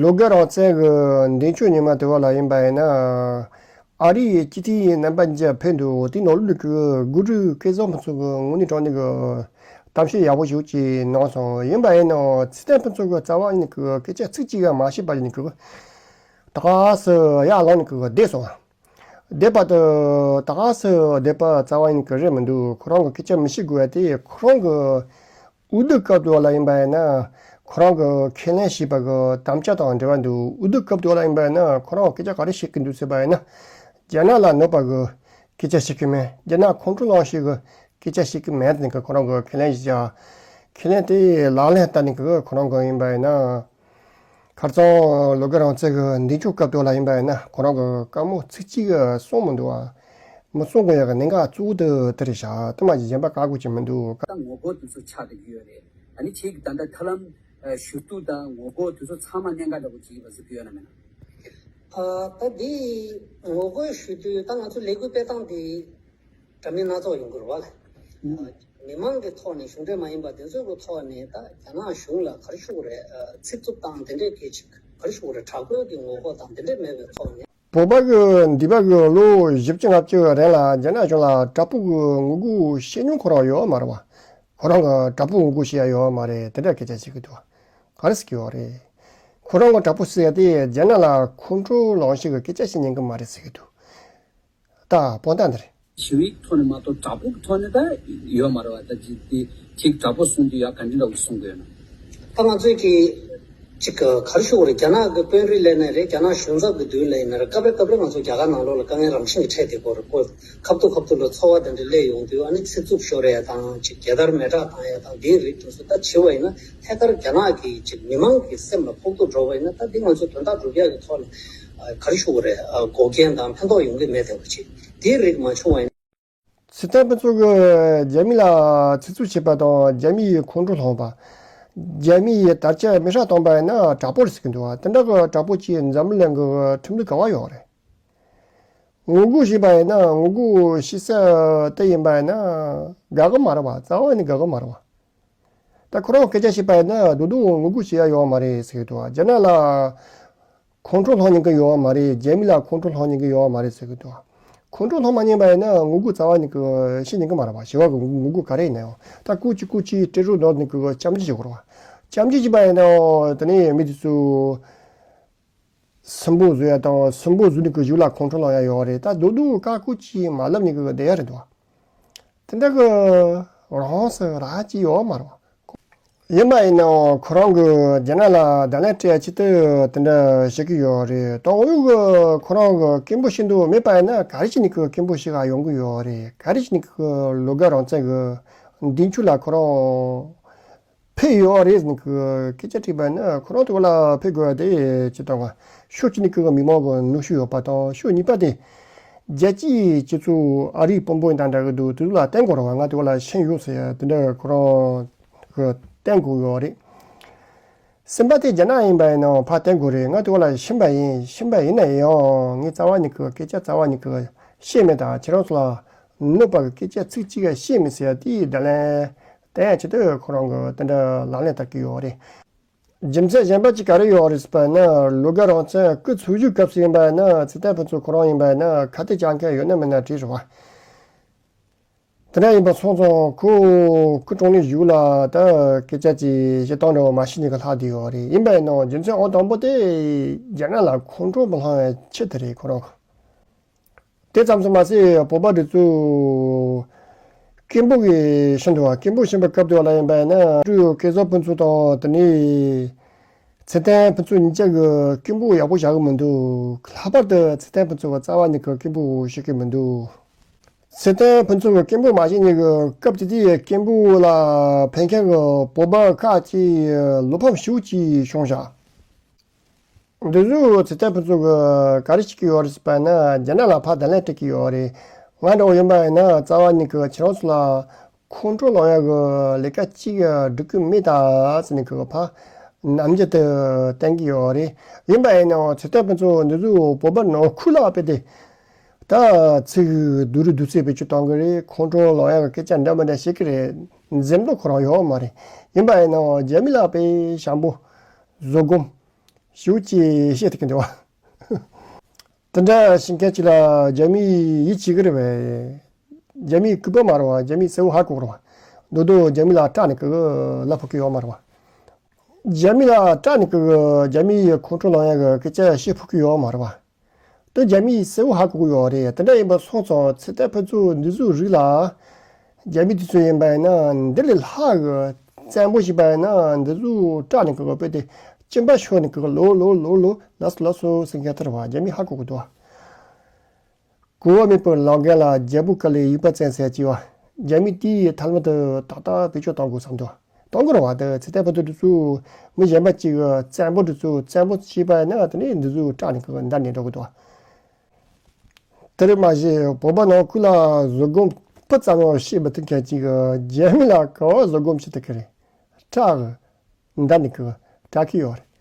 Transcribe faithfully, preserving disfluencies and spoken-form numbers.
ལོ་དགའ་རང་བཙན་གྱི་མདུན་ཅོག་ཉི་མ་དེ་བ་ལ་ཡིན་པ་ཡིན་ན། ཨ་རིའི་སྤྱི་འཐུས་རྣམ་པ་གཉིས་ཕེབས་འདུག་དེ་ནང་ལོགས་ཀྱི་གུ་རུ་སྐལ་བཟང་ཕུན་ཚོགས་ཀྱི་དངོས་གནས་དྲང་གནས་ཀྱི་གཏམ་བཤད་ཡག་པོ་ཞིག་ཅིག་གནང་སོང་། ཡིན་པ་ཡིན་ནའང་ཚེ་བརྟན་ཕུན་ཚོགས་ཀྱི་རྩ་བ་ནས་ཀྱི་སྐད་ཆ་ཚིག་གཅིག་ཀྱང་མ་བཤད་པ་ནས་ཀྱི་ད་ག་སེ་ཡར་ལངས་ནས་ཀྱི་བསྡད་སོང་། བསྡད་པ་དེ་ད་ག་སེ་བསྡད་པ་རྩ་བ་ནས་ཀྱི་རེད་མི་འདུག་ཁོ་རང་གི་སྐད་ཆ་མི་བཤད་དགོས་པ་དེ་ཁོ་རང་གི་འོས་བསྡུ་སྐབས་དུ་ལ་ཡིན་པ་ཡིན་ན། ཁོ་རང་གི་ཁས་ལེན་བྱས་པ་གི་དམ་བཅའ་དང་འབྲེལ་བ་འདུག་འོས་བསྡུ་སྐབས་དུ་ལ་ཡིན་པ་ཡིན་ན་ཁོ་རང་སྐད་ཆ་ག་རེ་བཤད་ཀྱི་འདུག་ཟེར་བ་ཡིན་ན། རྒྱ་ནག་ལ་གནོད་པ་གི་སྐད་ཆ་བཤད་ཀྱི་མེད། རྒྱ་ནག་ཁོང་ཁྲོ་ལངས་ཤིག་གི་སྐད་ཆ་བཤད་ཀྱི་མེད་ཟེར་ནས་ཁོ་རང་གི་ཁས་ལེན་བྱས། ཁས་ལེན་དེ་ལག་ལེན་བསྟར་ནས་གི་ཁོ་རང་གི་ཡིན་པ་ཡིན་ན། ཁར་སང་ལོ་དགའ་རང་བཙན་གི་མདུན་ཅོག་སྐབས་དུ་ལ་ཡིན་པ་ཡིན་ན་ཁོ་རང་གི་བཀའ་མོལ་ཚིག་གཅིག་གསུངས་མི་འདུག་བ། མི་གསུང་དགོས་ཡག་གི་གནད་འགག་གཙོ་བོ་དེ་དེ་རེད་ཤག་དེ་མ་གཞི་གཞན་པ་བཀག་དགོས་ཀྱི་མི་འདུག་ད་ངོ་རྒོལ་དེ་ཚོ་ཆགས་བསྡད་ཀྱི་ཡོད་རེད། ཨ་ནི་ཁྱེད་ཀྱི་ད་ལྟ་ཐབས་ལམ་ཞུ་གཏུག་དང་ངོ་རྒོལ་དེ་ཚོ་ཚང་མ་གནད་འགག་འདྲ་པོ་ཅིག་ཡིན་པ་ཟེར་གྱི་ཡོད་ན་མེད་ན། ཨ་ད་འདི་ངོ་རྒོལ་ཞུ་དུས་ད་ང་ཚོ་ལས་འགུལ་སྤེལ་སྟངས་འདི་འདྲ་མིན་སྣ་ཚོགས་ཡོང་གི་རེད་བ། མི་མང་གི་ཐོག་ནས་གཞུང་འབྲེལ་མ་ཡིན་པ་དེ་ཚོའི་གི་ཐོག་ནས་ད་རྒྱ་ནག་གཞུང་ལ་ག་རེ་ཞུ་དགོས་རེད། ཚིག་རྩུབ་དང་དེ་འདྲས་གི་ཅིག་ག་རེ་ཞུ་དགོས་རེད། དྲག་པོའི་གི་ངོ་རྒོལ་དང་དེ་འདྲས་མེད་པའི་ཐོག་ནས། བོད་པ་གི་འདས་པ་གི་ལོ་བཞི་བཅུ་ལྔ་བཅུ་རིང་ལ་རྒྱ་ནག་གཞུང་ལ་དྲག་པོ་གི་ངོ་རྒོལ་བྱེད་མྱོང་ཁོ་རང་ཡོད་མ་རེད་བ། ཁོ་རང་གི་དྲག་པོ་ངོ་རྒོལ་བྱེད་ཡ་ཡོད་མ་རེད། དེ་འདྲ་སྐད་ཆ་བཤད་གི་འདུག་ག་རེ་ཟེར་གི་ཡོད་རེད། ཁོ་རང་གི་དྲག་པོ་ཟེར་ཡ་དེ་རྒྱ་ནག་ལ་ཁོང་ཁྲོ་ལངས་ཤིག་གི་སྐད་ཆ་བཤད་ཉན་གི་མ་རེད་ཟེར་གི་འདུག་ད་དཔང་རྟགས་འདི་རེད། ཞི་བའི་ཐོག་ནས་མ་གཏོགས་དྲག་པོ་གི་ཐོག་ནས་ད་ཡོད་མ་རེད་བ། ད་ཅིག་དེ་ཅིག་དྲག་པོ་གསུང་དུས་ཡ་ག་འདྲ་འདྲ་བོ་གསུང་དགོས་ན། ད་ང་ཚོས་ཀྱི་ཅིག་ག་རེ་ཞུ་དགོས་རེད། རྒྱ་ནག་གི་དཔོན་རིགས་ལས་ནས་རེད། རྒྱ་ནག་གཞུང་ཚབ་ཀྱི་མདུན་ལས་ནས་རེད། སྐབས་རེ་སྐབས་རེ་ང་ཚོ་རྒྱ་གར་ནང་ལོགས་ལ་དཀའ་ངལ་རང་བཞིན་གྱིས་འཕྲད་བསྡད་ཀྱི་ཡོད་རེད། ཁོ་ཁ་ཐུག་ཁ་ཐུག་ལ་ཚོར་བ་དེ་འདྲ་སླེབས་ཡོང་དུས་ཨ་ནི་ཚིག་རྩུབ་ཤོར་ཡ་དང་ཅིག་རྒྱལ་དར་མེ་སྲེག་བཏང་ཡ་དང་དེའི་རིགས་དེ་ཚོ་ད་བྱེད་པ་ཡིན་ན་ཐད་ཀར་རྒྱ་ནག་གི་ཅིག་མི་མང་གི་སེམས་ལ་ཕོག་ཐུག་འགྲོ་བ་ཡིན་ན་ད་འདི་ང་ཚོ་དོན་དག་སྒྲུབ་ཡ་གི་ཐོག་ལ་ག་རེ་ཞུ་དགོས་རེད། འགོག་རྐྱེན་དང་ཕན་ཐོགས་ཡོང་གི་མེད་བསྡད་པ་ཅིག་དེའི་རིགས་མ་བྱུང་བ་ཡིན། ཚེ་བརྟན་ཕུན་ཚོགས་ཀྱིས་རྒྱ་མི་ལ་ཚིག་རྩུབ་བྱས་པ་དང་རྒྱ་མི་ཡི་ཁོང་ཁྲོ་སློང་བ། རྒྱ་མི་ཡི་དར་ཆ་མེ་སྲེག་བཏང་པ་ཡིན་ན་དྲག་པོ་རེད་ཟེར་གྱི་འདུག་བ། དེ་འདྲ་གི་དྲག་པོ་ཅིག་འཛམ་བུ་གླིང་གི་ཁྲིམས་ལུགས་ག་བ་ཡོད་རེད། ངོ་རྒོལ་བྱས་པ་ཡིན་ན་ངོ་རྒོལ་བྱེད་ས་དེ་ཡིན་པ་ཡིན་ན་དགའ་གི་མ་རེད་བ། རྩ་བ་ནས་དགའ་གི་མ་རེད་བ། ད་ཁོ་རང་སྐད་ཆ་བཤད་པ་ཡིན་ན་རྡོག་རྡོག་ངོ་རྒོལ་བྱེད་ཡ་ཡོད་མ་རེད་ཟེར་གྱི་འདུག་བ། རྒྱ་ནག་ལ། ཁོང་ཁྲོ་སློང་ཉན་གི་ཡོད་མ་རེད། རྒྱ་མི་ལ་ཁོང་ཁྲོ་སློང་ཉན་གི་ཡོད་མ་རེད་ཟེར་གི་འདུག་ཁོང་ཁྲོ་སློང་མ་ཉན་པ་ཡིན་ན་ངོ་རྒོལ་རྩ་བ་ཉིད་ཀྱི་བྱེད་ཉན་གི་མ་རེད་པ། ཞི་བ་གི་ངོ་རྒོལ་ག་རེ་ཡིན་ན་ཡང་ད་སྐུ་མཁྱེན་སྐུ་མཁྱེན་སྤྲད་རོགས་འདུག་ནི་གི་བཅམ་གྱི་བྱེད་དགོས་རེད་པ། བཅམ་གྱི་བྱེད་པ་ཡིན་ན་དེ་ནས་མི་དེ་ཚོ་སུན་པོ་བཟོ་ཡ་དང་སུན་པོ་བཟོ་ནི་གི་གཞུག་ལ་ཁོང་ཁྲོ་སློང་ཡ་ཡོད་རེད། ད་རྡོག་རྡོག་བཀའ་བཀོད་ཅིག་མ་ལབ་ནི་གི་བསྡད་ཡ་རེད་འདུག་དེ་འདྲ་གི་རང་སེ་ར་ཅིག་ཡོད་མ་རེད་པ། ཡིན་པ་ཡིན་ནའང་ཁོ་རང་གི་རྒྱ་ནག་ལ་བརྡ་ལན་སྤྲད་ཆེད་དུ་དེ་འདྲ་བཤད་ཀྱི་ཡོད་རེད། དོན་དངོས་གི་ཁོ་རང་གི་སྐད་འབོད་བྱེད་འདོད་མེད་པ་ཡིན་ན་ག་རེ་བྱས་ནས་གི་སྐད་འབོད་བྱེད་ག་ཡོང་གི་ཡོད་རེད། ག་རེ་བྱས་ནས་གི་ལོ་དགའ་རང་བཙན་གི་མདུན་ཅོག་ལ་ཁོ་རང་ཕེབས་ཡོད་རེད་ཟེར་ནས་གི་སྐད་ཆ་དྲིས་པ་ཡིན་ན་ཁོ་རང་དེ་བ་ལ་ཕེབས་དགོས་པ་དེ་ཅི་ལྟ་བ་ཕྱོགས་གཅིག་ནས་གི་མི་མང་གི་ནུས་ཤུགས་ཡོད་པ་དང་ཕྱོགས་གཉིས་པ་དེ་རྒྱལ་སྤྱིའི་སྤྱི་ཚོགས་ཨ་རིའི་དཔོན་པོ་ཡིན་དང་འདྲ་གི་འདུག་དེ་ཚོ་ལ་བསྟན་དགོས་རེད་པ། ང་དེ་བ་ལ་ཤེས་ཡོད་ཟེར་ཡ་དེ་འདྲ་ཁོ་རང་གི་བསྟན་དགོས་ཡོད་རེད། སེམས་པ་དེ་རྒྱ་ནག་ཡིན་པ་ཡིན་ནའང་ཕར་བསྟན་དགོས་རེད། ང་དེ་བ་ལ་ཕྱིན་པ་ཡིན། ཕྱིན་པ་ཡིན་ན་ཡང་ངས་རྩ་བ་ཉིད་ཀྱི་སྐད་ཆ་རྩ་བ་ཉིད་ཀྱི་བཤད་མེད་དང་ཁྱེད་རང་ཚོ་ལ་གནོད་པ་གི་སྐད་ཆ་ཚིག་གཅིག་ཀྱང་བཤད་མེད་ཟེར་ཡ་དེའི་བརྡ་ལན་བསྟན་ཡ་ཆེད་དུ་ཁོ་རང་གི་དེ་འདྲ་ལག་ལེན་བསྟར་གྱི་ཡོད་རེད། རྒྱུ་མཚན་གཞན་པ་ཅིག་ག་རེ་ཡོད་རེད་ཟེར་བ་ཡིན་ན་ལོ་དགའ་རང་བཙན་སྐུ་འཚོ་བཞུགས་སྐབས་སུ་ཡིན་པ་ཡིན་ན་ཚེ་བརྟན་ཕུན་ཚོགས་ཁོ་རང་ཡིན་པ་ཡིན་ན་ཁ་གཏད་བཅག་མཁན་ཡོད་ན་མེད་ན་དྲིས་རེད་པ། དེ་འདྲ་ཡིན་པ་སོང་ཙང་ཁོ་སྐུ་གྲོངས་ནས་གཞུག་ལ་ད་སྐད་ཆ་ཅིག་བཤད་སྟངས་འདྲ་བོ་མ་ཤེས་ནས་གི་ལྷག་བསྡད་ཡོད་རེད། ཡིན་པ་ཡིན་ནའང་རྒྱུ་མཚན་ཨང་དང་པོ་དེ་རྒྱ་ནག་ལ་ཁོང་ཁྲོ་མི་སློང་བའི་ཆེད་དུ་རེད་ཁོ་རང་གི། དེ་ཙམ་དུ་མ་ཟད་བོད་པ་འདི་ཚོ་སྐད་འབོད་ཀྱི་ཤིན་ཏུ་བ་སྐད་འབོད་ཤིན་པའི་སྐབས་དེ་བ་ལ་ཡིན་པ་ཡིན་ན་སྤྲུལ་སྐལ་བཟང་ཕུན་ཚོགས་དང་དེ་ནས་ཚེ་བརྟན་ཕུན་ཚོགས་གཉིས་ཀ་གི་སྐད་འབོད་ཡག་པོ་བཞག་གི་མི་འདུག་ལྷག་པར་དུ་ཚེ་བརྟན་ཕུན་ཚོགས་ཀྱི་རྩ་བ་ཉིད་ཀྱི་སྐད་འབོད་བྱེད་ཀྱི་མི་འདུག་ཚེ་བརྟན་ཕུན་ཚོགས་ཀྱི་སྐད་འབོད་མ་བྱེད་ཉིན་གྱི་སྐབས་དེ་དུས་སྐད་འབོད་ལ་ཕན་མཁན་གྱི་བོད་པ་ཁག་ཅིག་བློ་ཕམ་ཞེ་པོ་ཅིག་བྱུང་བཞག་འདི་ཚོ་ཚེ་བརྟན་ཕུན་ཚོགས་ཀྱིས་ག་རེ་བྱེད་ཀྱི་ཡོད་རེད་ཟེར་བ་ན་རྒྱ་ནག་ལ་ཕར་བརྡ་ལན་སྤྲད་ཀྱི་ཡོད་རེད། ང་འདྲ་བོ་ཡིན་པ་ཡིན་ན་རྩ་བ་ཉིད་ཀྱི་ཁྱེད་རང་ཚོ་ལ་ཁོང་ཁྲོ་སློང་ཡག་གི་ལས་ཀ་གཅིག་སྒྲུབ་ཀྱི་མེད་ད་ཟེར་ནས་ཀྱི་ཕར་ནམ་རྒྱུན་དུ་བསྟན་གྱི་ཡོད་རེད། ཡིན་པ་ཡིན་ནའང་ཚེ་བརྟན་ཕུན་ཚོགས་འདི་ཚོ་བོད་པ་ནང་ཁུལ་ལ་དཔེ་དེ་ད་ཚིག་སྡུག་རུ་སྡུག་ཚིག་བེད་སྤྱོད་གཏོང་གི་རེད། ཁོང་ཁྲོ་སློང་ཡག་གི་སྐད་ཆ་འདྲ་མི་འདྲ་བཤད་ཀྱི་རེད། འཛེམ་དོགས་ཁོ་རང་ཡོད་མ་རེད། ཡིན་པ་ཡིན་ནའང་རྒྱ་མི་ལ་དཔེ་ཞང་པོ་བཟོད་སྒོམ། ཞུ་ཅེས་བཤད་ཐུབ་ཀྱི་འདུག་བ། དེ་འདྲ་བྱེད་མཁན་ཅིག་ལ་རྒྱ་མིས་ཡིད་ཆེས་ཀྱི་རེད་པས། རྒྱ་མིའི་སྐུད་པ་མ་རེད་བ། རྒྱ་མིས་གསལ་བོ་ཧ་གོ་གི་རེད་བ། མདོག་མདོག་རྒྱ་མི་ལ་སྐྲག་ནས་ཀི་ལབ་ཕོད་ཀྱི་ཡོད་མ་རེད་བ། རྒྱ་མི་ལ་སྐྲག་ནས་ཀི་རྒྱ་མི་ཡི་ཁོང་ཁྲོ་ལངས་ཡག་གི་སྐད་ཆ་བཤད་ཕོད་ཀྱི་ཡོད་མ་རེད་བ། དེ་རྒྱ་མིས་གསལ་བོ་ཧ་གོ་གི་ཡོད་རེད། དེ་འདྲ་ཡིན་པ་སོང་ཙང་ཚེ་ཏན་ཕུན་ཚོགས་འདི་ཚོའི་རིགས་ལ། རྒྱ་མི་དེ་ཚོ་ཡིན་པ་ཡིན་ན་འདི་ལས་ལྷག་གི་བཙན་པོ་བྱས་པ་ཡིན་ན་འདི་ཚོ་སྐྲག་ནས་ཀི་དཔེ་དེ་གཅིན་པ་ཤོར་ནས་ཀི་ལོ་ལོ་ལོ་ལོ་ལགས་སོ་ལགས་སོ་ཟེར་མཁན་དེ་རེད་བ། རྒྱ་མིས་ཧ་གོ་གི་འདུག་བ། གོ་བ་མེད་པར་ལབ་མཁན་ལ་རྒྱལ་པོ་དཀའ་ལས་ཡུལ་པ་བཙན་ཟེར་གྱི་བ། རྒྱ་མི་དེའི་ཐལ་མོ་དུ་ཏག་ཏག་བེད་སྤྱོད་གཏོང་དགོས་བསམ་འདུག་གཏོང་དགོས་རེད་བ། དེ་ཚེ་ཏན་ཕུན་ཚོགས་དེ་ཚོ་མི་གཞན་པ་གཅིག་གི་བཙན་པོ་དེ་ཚོ་བཙན་པོ་བྱས་པ་ཡིན་ན་དེ་ནས་འདི་ཚོ་སྐྲག་ནས་ཀི་འདར་ནས་འགྲོ་གི་འདུག་དེར་མ་ཟད་བོད་པ་ནང་ཁུལ་ལ་བཟོད་སྒོམ་སྤུ་ཙམ་ཡང་བྱེད་མི་ཐུབ་མཁན་གཅིག་གི་རྒྱ་མི་ལ་ག་བ་བཟོད་སྒོམ་བྱེད་ཐུབ་ཀི་རེད། སྐྲག་གི་འདར་ནས་ཀི་སྐྲག་གི་ཡོད་རེད།